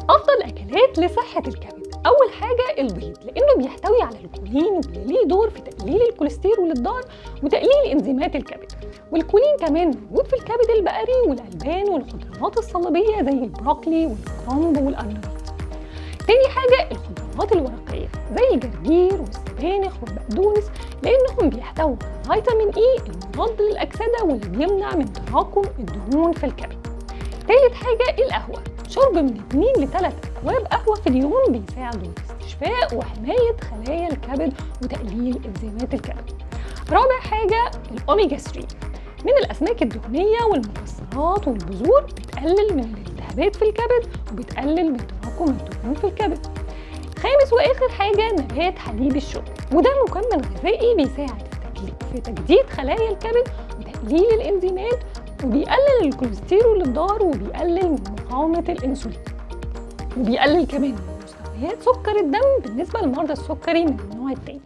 أفضل أكلات لصحة الكبد: أول حاجة البيض، لأنه بيحتوي على الكولين واللي ليه دور في تقليل الكوليسترول الضار وتقليل إنزيمات الكبد. والكولين كمان موجود في الكبد البقري والألبان والخضروات الصليبية زي البروكلي والكرنب والأرنبيط. تاني حاجة الخضروات الورقية زي الجرجير والسبانخ والبقدونس، لأنهم بيحتووا على فيتامين إي المضاد للأكسدة واللي بيمنع من تراكم الدهون في الكبد. تالت حاجة القهوة، شرب من 2 ل 3 أكواب قهوة في اليوم بيساعدوا في استشفاء وحماية خلايا الكبد وتقليل إنزيمات الكبد. رابع حاجة الأوميجا 3 من الأسماك الدهنية والمكسرات والبذور، بتقلل من الالتهابات في الكبد وبتقلل من تراكم الدهون في الكبد. خامس وآخر حاجة نبات حليب الشويا، وده مكمل غذائي بيساعد في تجديد خلايا الكبد وتقليل الإنزيمات وبيقلل الكوليسترول الضار وبيقلل من مقاومة الأنسولين، وبيقلل كمان من مستويات سكر الدم بالنسبة لمرضى السكري من النوع الثاني.